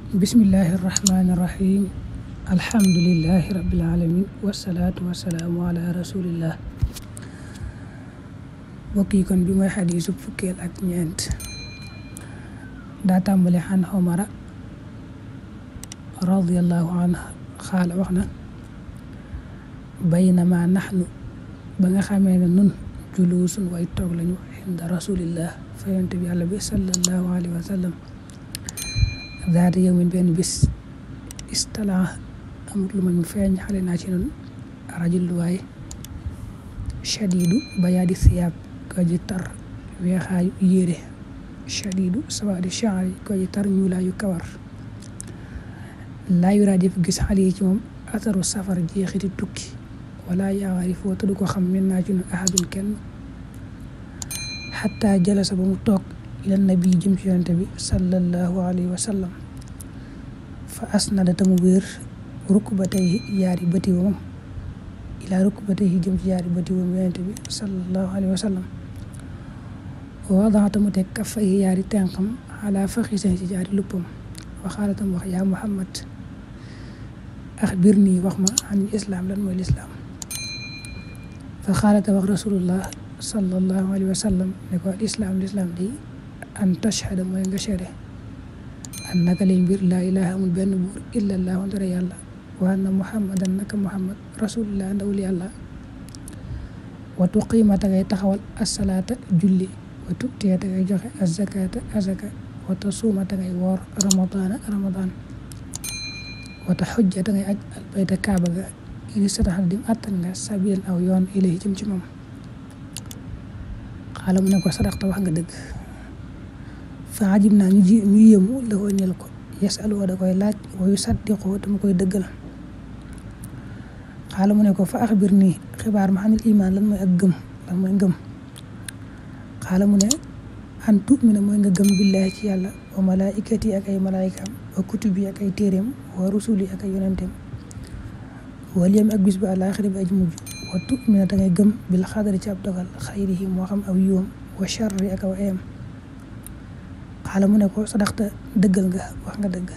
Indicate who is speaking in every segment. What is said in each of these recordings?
Speaker 1: bismillahi irrahmani irrahim alhamdulilahi rabbil alamin wasalaatu wasalaamu ala rasulillah. mbokk yi kon bi mooy xadiisu fukkeel ak ñeent daa tàmbale xan Omara radiallahu anhu xaala wax na baynama naxnu ba nga xamee ne nun juluusun way toog lañu inda rasulillah fa yonent bi yàlla bi sallallahu alayhi wa sallam zaata yawmin benn bis istala amut lu ma ñu feeñ xale naa ci nun rajul waay shadidu bayaadi siyaab ko ji tar weexaayu yére shadidu sawaadi shaari ko ji tar ñuulaayu kawar laa yuraa def gis xale yi ci moom ataru safar jeexiti tukki wala yaarifoo te du ko xam min naa ci nun ahadun kenn xataa jalasa ba mu toog ila nabi jëm ci yonente bi sallallahu alayhi wa sallam fa asnada tamu wéer rukbatayhi yaari bëti woom ila rukbatayhi jëm ci yaari bëti woom yonente bi sallallahu alayhi wa sallam wadaata mu teg kaffayhi yaari tenqam ala faxisay ci yaari luppam waxaala tam wax yaa Muhammad axbirnii wax ma an islaam lan mooy lislaam fa xaalata wax rasulullah sallallahu alayhi wa sallam ne ko lislaam di an tashhada mooy nga seede an naka lay mbir laa ilaha amul benn buur illa allahu ndara yàlla wa anna muhammadan naka muhammad rasulullah ndawul yàlla wa tuqiima ta ngay taxawal asalaata julli wa tu'tiya ta ngay joxe azakata azaka wa tasuuma ta ngay woor ramadan wa taxujja ta ngay aj albayta kaaba ga ini sataxal dim attan nga sabil aw yoon ilahi jëm ci moom xaala mu ne ko sadaqta wax nga dëgg fa ajib naa ñu yéemu la ko ñel ko yasaloo da koy laaj wa yusaddiqoo te mu koy dëggal xaala mu ne ko fa axbir nii xibaar ma xanil imaan lan mooy ak gëm lan mooy ngëm xaala mu ne an tu'mina mooy nga gëm billaahi ci yàlla wa malaikati ak ay malaayikaam wa kutubi ak ay téeréem wa rusuli ak ay yonenteem wal yawmi ak bis ba àlaaxira bi aj mujj wa tu'mina da ngay gëm bil xadari ci ab dogal xayrihi moo xam aw yiwam wa sharri ak aw ayam xaala mu ne ko sadaxta dëggal nga wax nga dëgg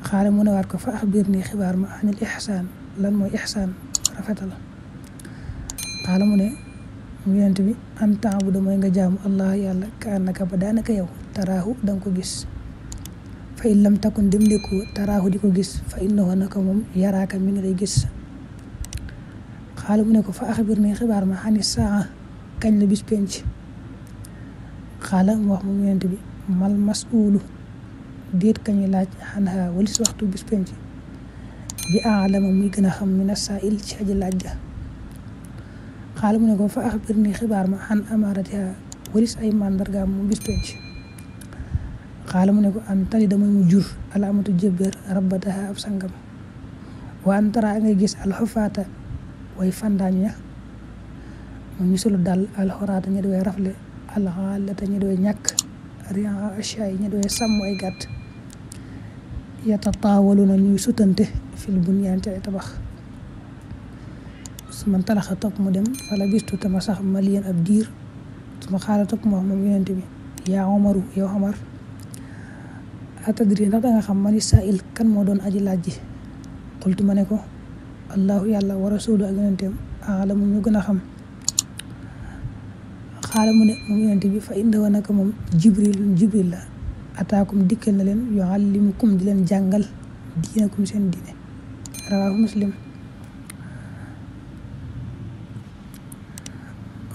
Speaker 1: xaala mu ne waat ko fa axbir nii xibaar ma anil ixsaan lan mooy ixsaan rafetal xaala mu ne mu yonent bi an taabuda mooy nga jaamu allah yàlla ka annaka ba daanaka yow taraahu danga ko gis fa in lam takun dem nekkoo taraahu di ko gis fa innahu naka moom yaraaka mi ngi lay gis xaala mu ne ko fa axbir nii xibaar ma xani saa kañ la bis penc xaala mu wax moom yonent bi mal mas'uulu déet kañuy laaj xanaa walis waxtu bis penc bi aalama muy gën a xam mina saa'il ci aji laaj ga xaala mu ne ko fa axbir nii xibaar ma xan amaaratiha walis ay màndargaam moom bis penc xaala mu ne ko an tali damay mu jur alaamatu jébbeer rabbataha ab sangam wa an tara ngay gis alxufaata way fandaañ ya mu ñu sulu dal alxoraata ña di way rafle alxaalata ña di way ñàkk rian ashaay ña di way sàmm ay gàtt yatataawalu na ñuy sutante fil bunyaan ci ay tabax su man talaxa topp mu dem fala bistu tama sax maliyan ab diir su ma xaala topp mu wax moom yonent bi yaa Omaru yow Omar atadri ndax danga xam mani saa'il kan moo doon aji laaj ji xultu ma ne ko allahu yàlla wa rasulu ak yonenteem aalamu ñu gën a xam xaala mu ne moom yonent bi fa indahu naka moom jibril la ataakum dikkal na leen yuallimukum di leen jàngal diinakum seen diine rawaahu muslim.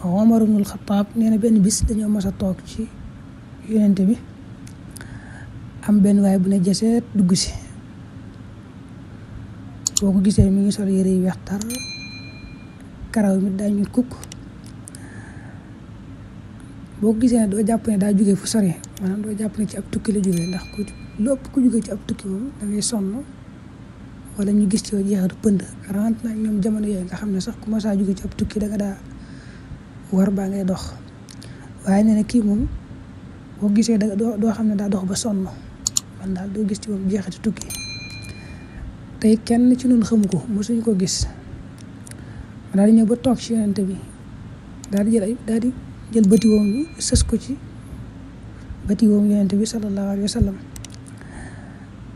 Speaker 1: Omar ibnul Xataab nee na benn bis dañoo mas a toog ci yonent bi am benn waay bu ne jaseet dugg si boo ko gisee mi ngi sol yére yu weex tar karaw mi daa ñuul kukk boo ko gisee ne doo jàpp ne daa jóge fu sori maanaam doo jàpp ne ci ab tukki la jógee ndax ku jóge ci ab tukki moom da ngay sonn wala ñu gis ci yow jeexatu pënd rawant nag ñoom jamono yooyu nga xam ne sax ku ma saa jóge ci ab tukki da nga daa war baa ngay dox waaye nee na kii moom boo gisee doo xam ne daa dox ba sonn man daal doo gis ci moom jeexati tukki tey kenn ci ñun xamu ko mosuñu ko gis daal di ñëw ba toog ci yonent bi daal di jël bëti woom bi sës ko ci bëti woom yonent bi sallallahu alayhi wa sallam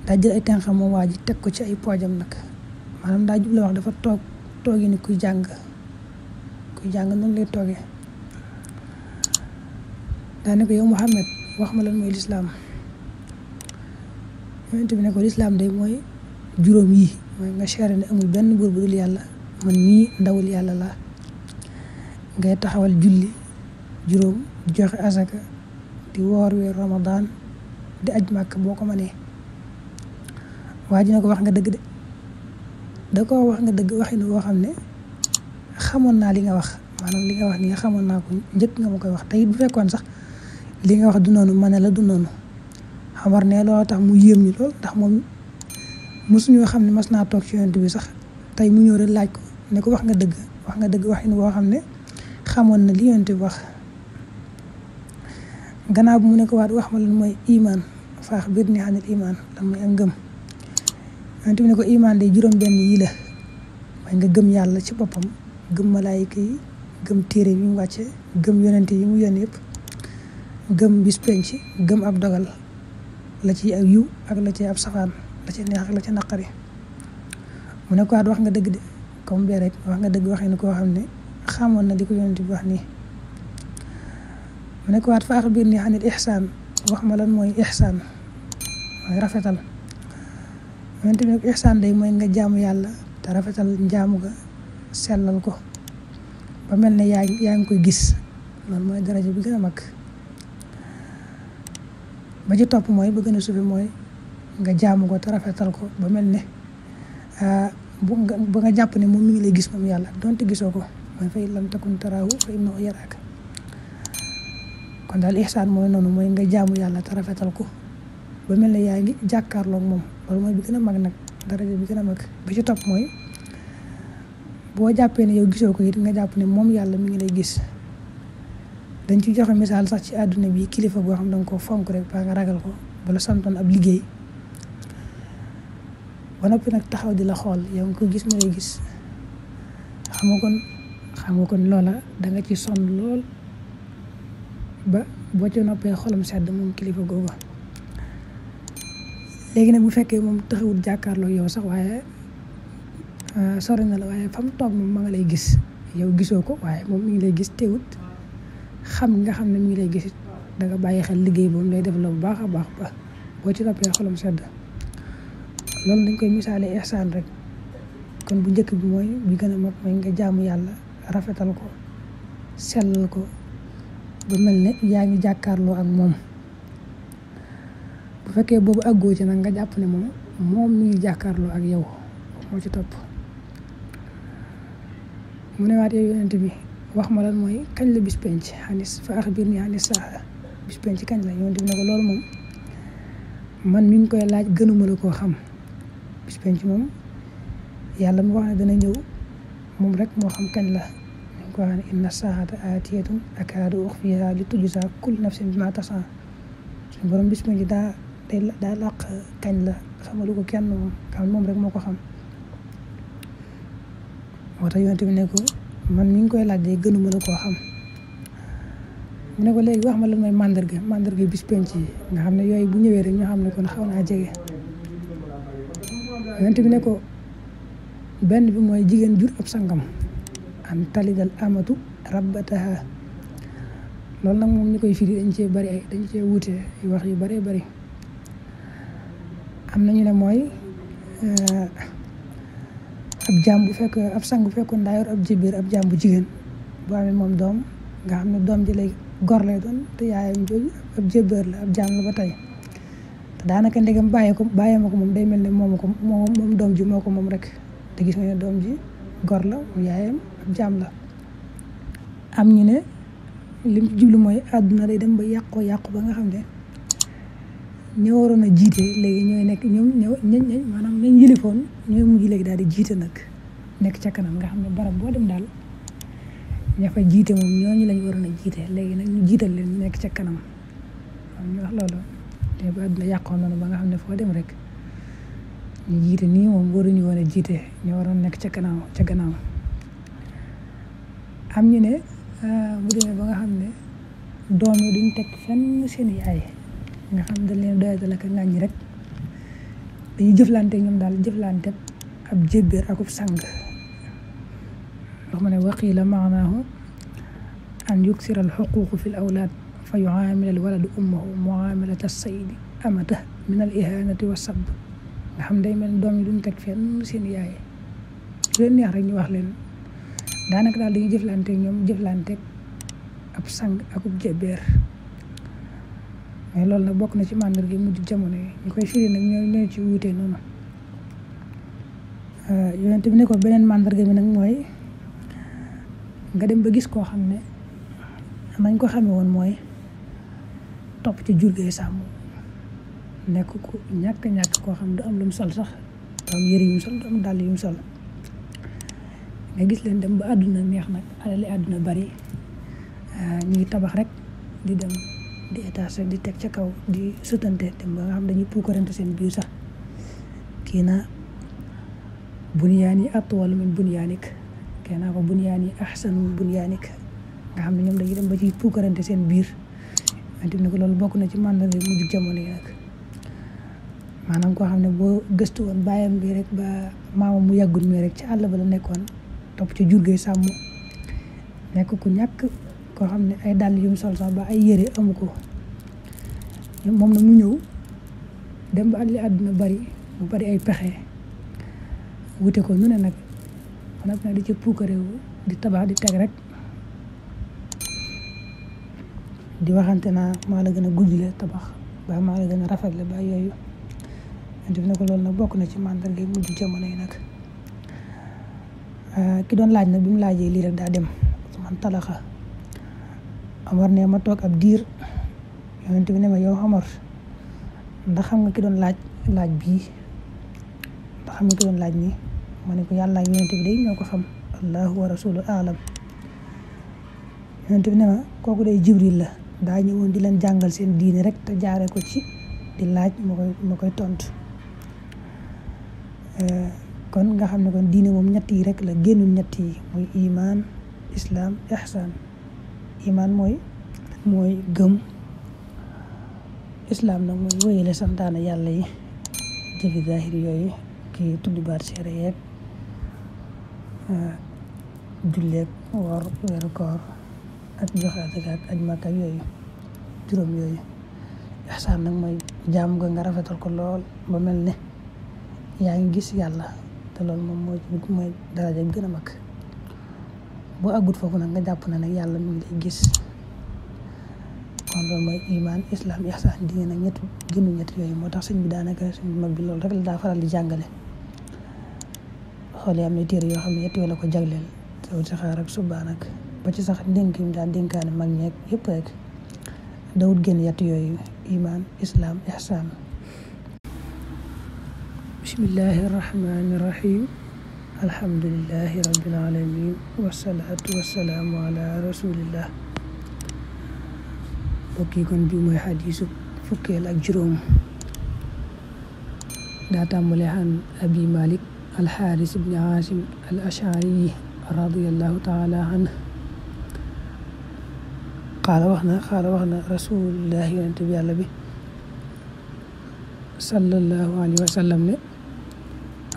Speaker 1: daa jël ay tànkam moom waa ji teg ko ci ay poojam nag maanaam daa jublu wax dafa toogi ni kuy jàng noonu lay toogee daa ne ko yow Muhammad wax ma lan mooy lislaam yonent bi ne ko lislaam day mooy juróom yi mooy nga seere ne amul benn buur bu dul yàlla man mii ndawul yàlla la ngay taxawal julli juróom joxe asaka di woor weer Ramadan di aj màkk boo ko mënee waa ji ne ko wax nga dëgg de da ko wax nga dëgg waxin boo xam ne xamoon naa li nga wax maanaam li nga wax ni nga xamoon naa ko njëkk nga ma koy wax tey bu fekkoon sax li nga wax du noonu ma ne la du noonu xamar ne loolu tax mu yéem ñu lool ndax moom mosuñoo xam ne mas naa toog ci yonent bi sax tey mu ñëw rek laaj ko ne ko wax nga dëgg waxin boo xam ne xamoon na li yonent bi wax gannaaw bi mu ne ko waat wax ma lan mooy iman faax biir ni xanil iman lan mooy ak ngëm yonent bi ne ko iman de juróom-benn yi la mooy nga gëm yàlla ci boppam gëm malaayika yi gëm téere yi mu wàcce gëm yonent yi mu yónni yëpp gëm bis penc gëm ab dogal la ci ak yiw ak la ci ab safaan la ci neex ak la ci naqari mu ne ko waat wax nga dëgg de comme bee rek wax nga dëgg waxee ni koo xam ne xamoon na di ko yonent bi wax nii mu ne ko waat fa axbir nii xanil ihsaan wax ma lan mooy ihsaan mooy rafetal yonent bi ne ko ihsaan day mooy nga jaamu yàlla te rafetal njaamu ga sellal ko ba mel ne yaa ngi koy gis loolu mooy daraja bi gën a mag ba ci topp mooy ba gën a suufi mooy nga jaamu ko te rafetal ko ba mel ne ba nga jàpp ne moom mi ngi lay gis moom yàlla donte gisoo ko mooy fa in lam takun taraahu fa innahu yaraaka kon daal ihsaan mooy noonu mooy nga jaamu yàlla te rafetal ko ba mel ne yaa ngi jàkkaarloog moom loolu mooy bi gën a mag nag daraja bi gën a mag ba ci topp mooy boo jàppee ne yow gisoo ko it nga jàpp ne moom yàlla mi ngi lay gis dañ ci joxe misaal sax ci àdduna bi kilifa boo xam danga ko fonk rek ba nga ragal ko bala santoon ab liggéey ba noppi nag taxaw di la xool yow nga ko gis mu lay gis xam nga kon loola danga ci sonn lool ba boo ci noppee xolam sedd moom kilifa googu léegi nag bu fekkee moom taxawul jàkkaarloo yow sax waaye sori na la waaye fa mu toog moom ma nga lay gis yow gisoo ko waaye moom mi ngi lay gis teewut xam nga xam ne mi ngi lay gis danga bàyyi xel liggéey boobu lay def la bu baax a baax ba boo ci noppee xolam sedd loolu dañ koy misaale ihsaan rek kon bu njëkk bi mooy bi gën a mag mooy nga jaamu yàlla rafetal ko sellal ko ba mel ne yaa ngi jàkkaarloo ak moom bu fekkee boobu àggoo ci nag nga jàpp ne moom mi ngi jàkkaarloo ak yow moo ci topp mu ne waat yow yonent bi wax ma lan mooy kañ la bis penc xanis fa axbirnii xanis saa bis penc kañ la yonent bi ne ko loolu moom man mi ngi koy laaj gënuma la koo xam bis penc moom yàlla mu wax ne dana ñëw moom rek moo xam kañ la ñu ko wax ne inna saa'ata aatiyatun akaadu uxfiihaa li tujzaa kullu nafsin bimaa tasaa suñu borom bis penc daa làq kañ la xamalu ko kenn moom rek moo ko xam moo tax yonent bi ne ko man mi ngi koy laaj de gënuma la koo xam mu ne ko léegi wax ma lan mooy mandarga bis penc yi nga xam ne yooyu bu ñëwee rek ñu xam ne kon xaw naa jege yonent bi ne ko benn bi mooy jigéen jur ab sangam an talidal amatu rabbataha loolu nag moom ñu koy firi dañ cee wuute wax yu bëree bëri am nañu ne mooy ab jaam bu fekk ab sang bu fekkoon daa yor ab jébéer ab jaam bu jigéen bu amee moom doom nga xam ne doom ji lay gor lay doon te yaayam jooju ab jébéer la ab jaam la ba tey te daanaka ndegam bàyyee ma ko moom day mel ne moom doom ji moo ko moom rek te gis nga ne doom ji gor la mu yaayam ab jaam la am ñu ne lim ci jublu mooy àdduna day dem ba yàqu ba nga xam ne ñoo waroon a jiite léegi ñooy nekk maanaam nañ yilifoon ñooy mujj léegi daal di jiite nag nekk ca kanam nga xam ne barab boo dem daal ña fa jiite moom ñooñu lañ waroon a jiite léegi nag ñu jiital leen ñu nekk ca kanam ñu wax loolu te ba àdduna yàqoon noonu ba nga xam ne foo dem rek ñu jiite nii moom waruñu woon a jiite ñoo waroon nekk ca gannaaw am ñu ne bu demee ba nga xam ne doom yi duñ teg fenn seen yaay nga xam dañ leen doyadal ak ŋàññi rek dañuy jëflante ñoom daal jëflante ab jébbéer akub sang. ndax ma ne waqiila maanaahu an yuksira al xuquuqu fi l awlaad fa yuaamila al waladu ummahu muaamilata sayidi amata min al ihanati wa sab. nga xam day mel doom yi duñ teg fenn seen yaay lu leen neex rek ñu wax leen daanaka daal dañuy jëflante ñoom jëflante ab sang akub jébbéer. mais loolu nag bokk na ci màndarga mujj jamono yi ñu koy firi nag ñoo ci wuute noonu. yonent bi ne ko beneen màndarga mi nag mooy nga dem ba gis koo xam ne nañ ko xamee woon mooy topp ci jur gi sàmm nekk ku ñàkk koo xam du am lu mu sol sax du am yëre yu mu sol du am dàll yu mu sol. nga gis leen dem ba àdduna neex nag alali àdduna bari ñu ngi tabax rek di dem di étage di teg ca kaw di sutante dem ba nga xam dañuy puukarante seen biir sax kii naa bunyaani atwal min bunyaanik kii naa ko bunyaani ahsan min bunyaanik nga xam ne ñoom dañuy dem ba ci puukarante seen biir. wante ne ko loolu bokk na ci màndarga mujj jamono yi nag maanaam koo xam ne boo gëstu woon bàyyam bi rek ba maamam mu yàggul mi rek ci àll ba la nekkoon topp ci jur gi sàmm nekk ku ñàkk koo xam ne ay dàll yu mu sol sax ba ay yére amu ko moom na mu ñëw dem ba àdduna bari mu bari ay pexe wute ko nu ne nag man nag di ci puukarewu di tabax di teg rek di waxante naa maa la gën a guddile tabax ba maa la gën a rafetle ba yooyu def na ko loolu nag bokk na ci màndarga mujj jamono yi nag. ki doon laaj nag bi mu laajee lii rek daa dem man talaxa Omar ne ma toog ab diir yonent bi ne ma yow Omar ndax xam nga ki doon laaj bii ndax xam nga ki doon laaj nii ma ne ko yàlla yonent bi day ñoo ko xam allahu wa rasulu alam. yonent bi ne ma kooku day Jibril la daa ñëwoon di leen jàngal seen diine rek te jaare ko ci di laaj ma koy tontu. kon nga xam ne kon diine moom ñett yi rek la génnul ñett yi mooy iman islam ihsan. iman mooy gëm, islam nag mooy wéyale santaane yàlla yi jëfi zahir yooyu kii tuddi baat seere yeeg julleeg woor weeru koor ak joxe asaka ak aj Makka ak yooyu juróom yooyu. ihsan nag mooy jaamu nga nga rafetal ko lool ba mel ne yaa ngi gis yàlla te loolu moom mooy daraja gën a mag. boo àggut foofu nag nga jàpp na nag yàlla mi ngi lay gis. kon loolu mooy iman islam ihsan diine nag ñett yooyu moo tax sëñ bi daanaka sëñ bi mag bi loolu rek la daa faral di jàngale. xool yi am na téere yoo xam ne ñett yooyu la ko jagleel taw si xaar ak subaa nag ba ci sax ndénk yi mu daan dénkaane mag ñeeg yëpp rek dawut génn ñett yooyu iman islam ihsan. bismillahi rahmani rahim alhamdulillahi rabbil alamin wasalaatu wasalaamu ala rasulillah. bokki kon bi mooy xadiisu fukkeel ak juróom daa tàmbale an abi malik alxaaris ibni aasim al ashari radiallahu taala anhu qaala wax na rasulillahi yonente bi yàlla bi sallallahu alayhi wa sallam ne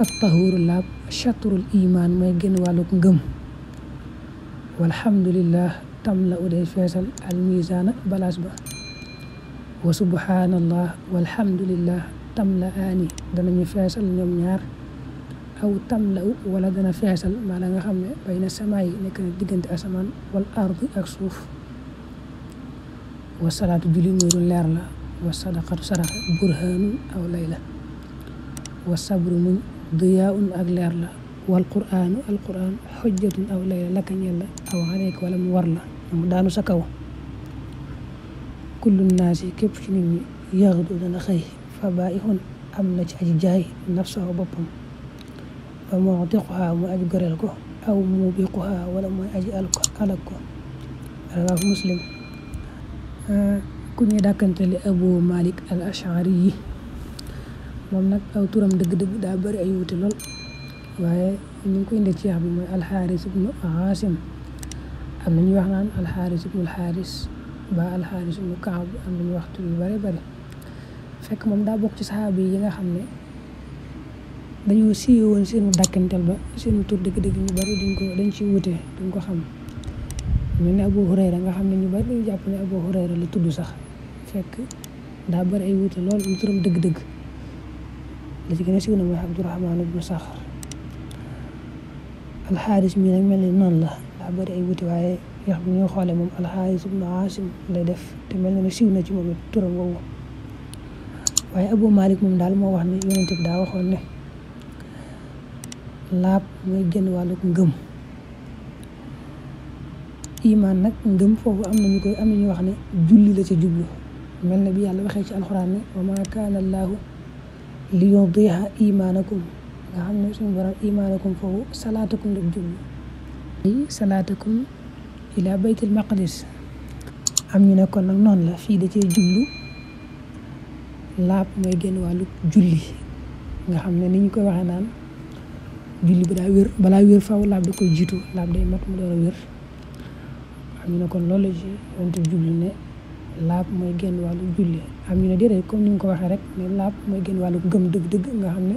Speaker 1: at-tahuuru laab chatrul iman mooy gën wàlluk ngëm. walhamdulillah tam la uday feesal al misaana balaas ba. wa subhanallah walhamdulillah tam la aani danañu feesal ñoom ñaar aw tam la wala dana feesal maa la nga xam ne bayna samaa yi nekk na diggante asamaan wal ardi ak suuf. wa salaatu julli nuuru leer la. wa sadaqatu saraxa burhaanun aw layla. wa sabru muñ diyaa'un ak leer la. wal quraanu alquran xujjatun aw layla laka ñeel la aw xaleek wala mu war la mu daanu sa kaw. kullu naasi képp ci nit ñi yaxdu dana xëy fa baa'ihun am na ci aji jaay nafsahu boppam fa mu'tiquha mu aji goreel ko aw mubiquha wala mooy aji alak ko rawaahu muslim. ku ñuy dàkkantele abu malik al ashari yi moom nag aw turam dëgg-dëgg daa bari ay wuute lool waaye ñu ngi ko indi ci yax bi mooy alxaaris ibnu aasim. am na ñuy wax naan alxaaris ibnu alxaaris ba alxaaris ibnu kaab am na ñuy wax tur yu bari bari fekk moom daa bokk ci saxaaba yi nga xam ne dañoo siiwee woon seenu dàkkantel ba seenu tur dëgg-dëgg ñu bari dañ ci wute duñ ko xam. mel ne Abu Hurayra nga xam ne ñu bari dañu jàpp ne Abu Hurayra la tudd sax fekk daa bari ay wute lool lu turam dëgg-dëgg la ci gën a siiw na mooy Abdurahmaan ibnu Saxr. Alxaaris mii nag mel ni noonu la daa bari ay wuti waaye yax bi ñuy xoolee moom Alxaaris ibnu Aasim lay def te mel na ne siiw na ci moom it turam woowu. waaye Abu Malik moom daal moo wax ne Yonent bi daa waxoon ne laab mooy génn wàllu ngëm. imaan nag ngëm foofu am na ñu wax ne julli la ca jublu mel na bi yàlla waxee ci alxuraan ne wa maa kaana allaahu li yudii'a imaanakum nga xam ne suñu borom imaanakum foofu salaatakum la jublu salaatakum ila baytil maqdis. am ñu ne kon nag noonu la fii da cee jublu laab mooy génn wàllu julli nga xam ne ni ñu koy waxee naan julli bi daa wér balaa wér faw laab da koy jiitu laab day mat mu door a wér. am ñu ne kon loolu la ci Yonent bi jublu ne laab mooy génn wàllu julli. am ñu ne déedéet comme ni nga ko waxee rek ne laab mooy génn wàllu ngëm dëgg-dëgg nga xam ne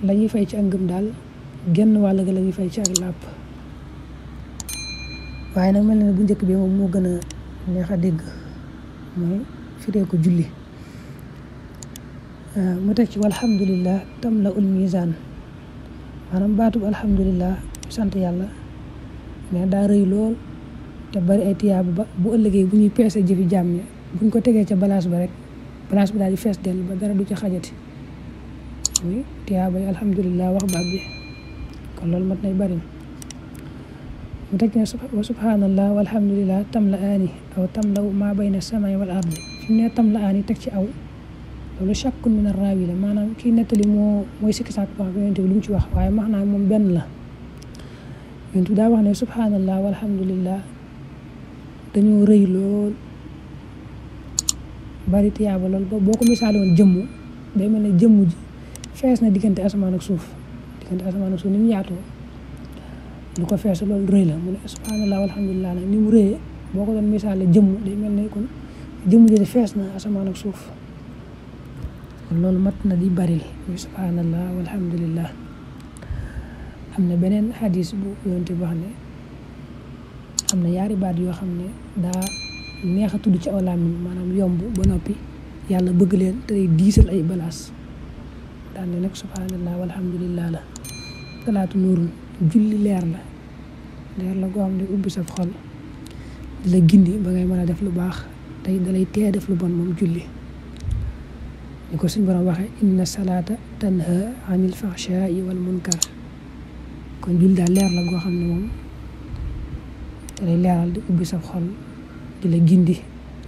Speaker 1: la ñuy fay ci ak ngëm daal genn wàll ga la ñuy fay ci ak laab. waaye nag mel na ne bu njëkk bi moom moo gën a neex a dégg mooy firee ko julli. mu teg ci walhamdulillah tamla ul mizaan maanaam baatub alhamdulillah sant yàlla mais daa rëy lool te bari ay tiyaabu ba bu ëllëgee bu ñuy peese jëfi jaam ñi buñ ko tegee ca balance ba rek balance bi daal di fees dell ba dara du ca xajati muy tiyaaba yi alhamdulillah wax baat bi kon loolu mat nay bari. mu teg ne wa subhanallah walhamdulillah tamla aani aw tamlaw maa bayna samaa'i wal ardi fi mu ne tamla aani teg ci aw loolu shakkun min ar-raawi la maanaam kii nettali mooy sikki sàkk wax bi Yonent bi lu mu ci wax waaye max naa moom benn la. Yonent bi daa wax ne subhanallah walhamdulillah dañoo rëy lool bari tiyaaba lool boo ko misaale woon jëmm day mel ne jëmm ji fees na diggante asamaan ak suuf ni mu yaatoo lu ko fees loolu rëy la mu ne subhanallah walhamdulillah nag ni mu rëyee boo ko doon misaale jëmm day mel ne kon jëmm ji fees na asamaan ak suuf kon loolu mat na di baril muy subhanallah walhamdulillah. am na beneen xadis bu Yonent bi wax ne am na yaari baat yoo xam ne daa neex a tudd ci aw làmmiñ maanaam yomb ba noppi yàlla bëgg leen te day diisal ay balaas daan ne nag subhanallah walhamdulillah la. salaatu nuurun julli leer la goo xam ne ubbi sa xol di la gindi ba ngay mën a def lu baax tey dalay tee def lu bon moom julli. ni ko suñ borom waxee inna salaata tanha anil fahshaa'i wal munkar kon julli daal leer la goo xam ne moom dalay leeral di ubbi sa xol di la gindi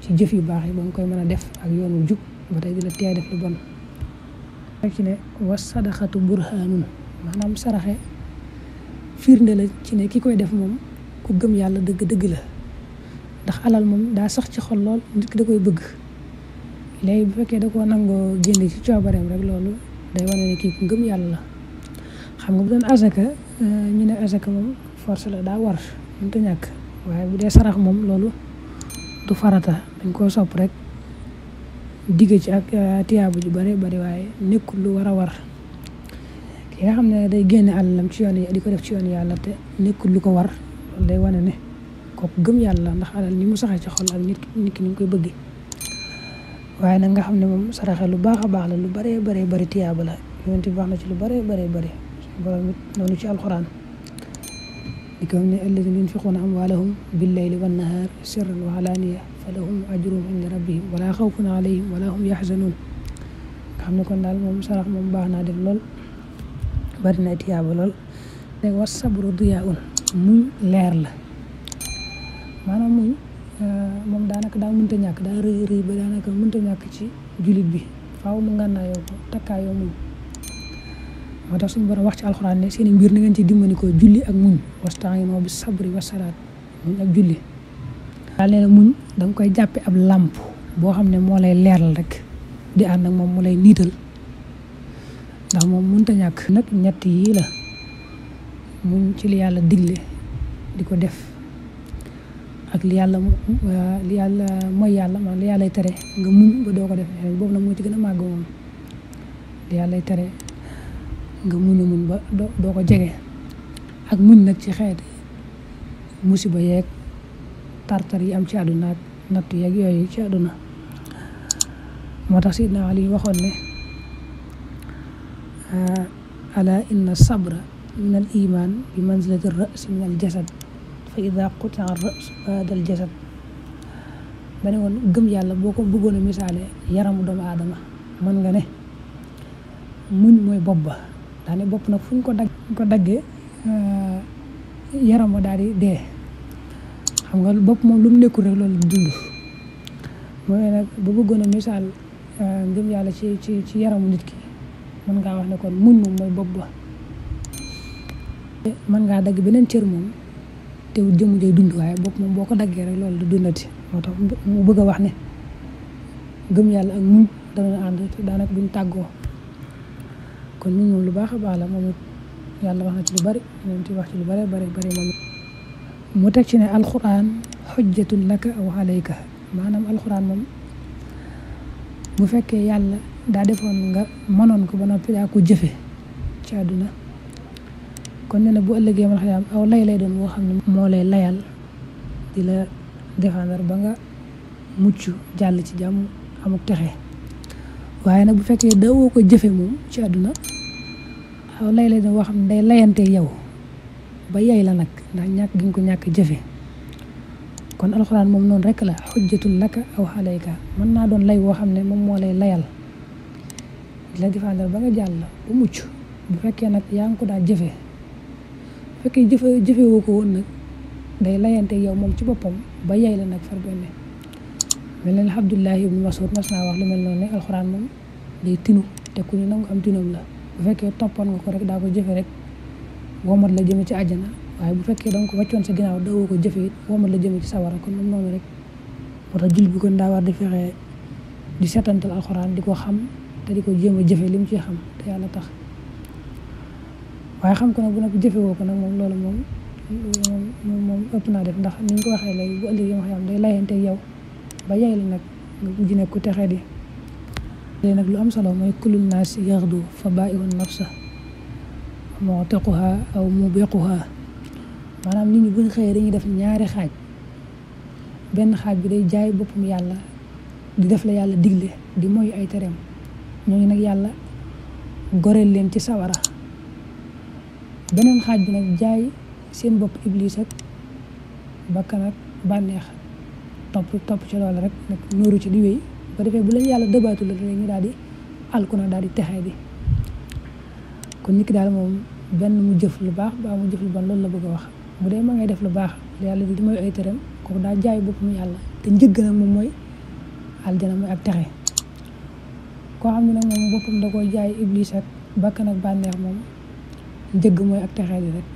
Speaker 1: ci jëf yu baax yi ba nga koy mën a def ak yoonu jub ba tey di la tee def lu bon. rek ci ne was sadaxatu burhaanun maanaam saraxe firnde la ci ne ki koy def moom ku gëm yàlla dëgg-dëgg la ndax alal moom daa sax ci xol lool nit ki da koy bëgg léegi bu fekkee da koo nangoo génne ci coobareem rek loolu day wane ne kii ku gëm yàlla la. xam nga bu doon azaka ñu ne azaka moom force la daa war mënut a ñàkk waaye bu dee sarax moom loolu du farata dañ koo sopp rek digg ci ak tiyaabu ju bari bari waaye nekkul lu war a war. ki nga xam ne day génne alalam ci yoon yi di ko def ci yoon yàlla te nekkul lu ko war loolu day wane ne kooku gëm yàlla ndax alal ni mu saxee ci xol ak nit ki ni mu koy bëggee. waaye nag nga xam ne moom saraxe lu baax a baax la lu baree baree bari tiyaaba la Yonent bi wax na ci lu baree baree bari borom it noonu ci alxuraan di ko ne alladina yunfiquuna amwaalahum billayli wannahaar sirran wa alaaniya falahum ajruhum inda rabbihim wala xawfun alayhim wala hum yaxzanuun nga xam ne kon daal moom sarax moom baax naa def lool bari na tiyaaba lool. léegi was sabru diyaa'un muñ leer la maanaam muñ moom daanaka daa mënta ñàkk daa rëy ba daanaka mënta ñàkk ci jullit bi faaw mu ngànnaayoo ko takkaayoo muñ. moo tax suñu borom wax ci alxuraan ne seeni mbir na ngeen ci dimbali ko julli ak muñ wasta'iinu bis sabri was salaat muñ ak julli. daal nee na muñ da nga koy jàppe ab làmp boo xam ne moo lay leeral rek di ànd ak moom mu lay niital ndax moom mënta ñàkk. nag ñett yii la muñ ci li yàlla digle di ko def ak li yàlla mooy yàlla maanaam li yàllay tere nga muñ ba doo ko def boobu nag moo ci gën a màgg moom li yàllay tere nga muñ ba doo ko jege ak muñ nag ci xeeti musiba yeeg tartar yi am ci àdduna ak nattu yeeg yooyu ci àdduna moo tax Sidna Ali waxoon ne ala inna sabra min al iman bi manzilati ar-ra's min al jasad fa ida qutia ar-ra's baada al jasad ba ne woon gëm yàlla boo ko bëggoon a misaale yaramu doomu aadama mën nga ne muñ mooy bopp ba daane bopp nag fu ñu ko daggee yaram wa daal di dee xam nga bopp moom lu mu nekkul rek loolu dund mooy nag bu bëggoon a misaal ngëm yàlla ci yaramu nit ki mën ngaa wax ne kon muñ moom mooy bopp ba mën ngaa dagg beneen cër moom te jëmu jay dund waaye bopp moom boo ko daggee rek loolu du dundati moo tax mu bëgg a wax ne gëm yàlla ak muñ dana ànd daanaka buñ tàggoo kon muñ moom lu baax a baax la moom it yàlla wax na ci lu bari moom ci wax ci lu bari moom mu teg ci ne alquran xujjatun laka aw alayka maanaam alquran moom bu fekkee yàlla daa defoon nga mënoon ko ba noppi daa ko jëfe ci àdduna kon nee na bu ëllëgee man xëy aw lay doon boo xam ne moo lay layal di la défendre ba nga mucc jàll ci jàmm amuk texe waaye nag bu fekkee dawoo ko jëfe moom ci àdduna aw lay doon boo xam ne day layante yow ba yay la nag ndax ñàkk gi nga ko ñàkk jëfe kon alxuraan moom noonu rek la xujjatul laka aw alayka mën naa doon lay woo xam ne moom moo lay layal di la défendre ba nga jàll bu mucc bu fekkee nag yaa ngi ko daa jëfe bu fekkee jëfe woo ko woon nag day layante yow moom ci boppam ba yay la nag far benn mel ne Abdullahi ibn Mas'ud mas naa wax lu mel noonu ne alxuraan moom day tinu te ku ñu nangu am tinam la bu fekkee toppoon nga ko rek daa ko jëfe rek womat la jëme ci àjjana waaye bu fekkee danga ko wàccoon sa ginnaaw dawoo ko jëfe it womat la jëme ci sawara kon moom noonu rek moo tax jul bi kon daa war di fexe di setantal alxuraan di ko xam te di ko jéem a jëfe li mu ci xam te yàlla tax waaye xam ko nag bu nag jëfe woo ko nag moom loolu moom ëpp naa def ndax ni ñu ko waxee léegi bu ëllëgee ma xam day layante yow ba yay la nag nga mujj nekk ku texee di léegi nag lu am solo mooy kullu naas yaxdu fa baa'i'un nafsa mu'tiquha aw mubiquha maanaam nit ñi buñ xëyee dañuy def ñaari xaaj benn xaaj bi day jaay boppam yàlla di def la yàlla digle di moy ay tereem ñooñu nag yàlla goreel leen ci sawara beneen xaaj bi nag jaay seen bopp iblis ak bakkan ak bànneex topp ci loolu rek nag ñóoru ci di wéy ba defee bu leen yàlla dëbaatu la ñu daal di alku na daal di texee di kon nit ki daal moom benn mu jëf lu baax ba mu jëf lu bon loolu la bëgg a wax bu dee ma ngay def lu baax yàlla di mooy ay tëram kooku daa jaay boppam yàlla te njëgg nag moom mooy aljana mooy ak texe koo xam ne nag moom boppam da koy jaay iblis ak bakkan ak bànneex moom njëgg mooy ak texe di rek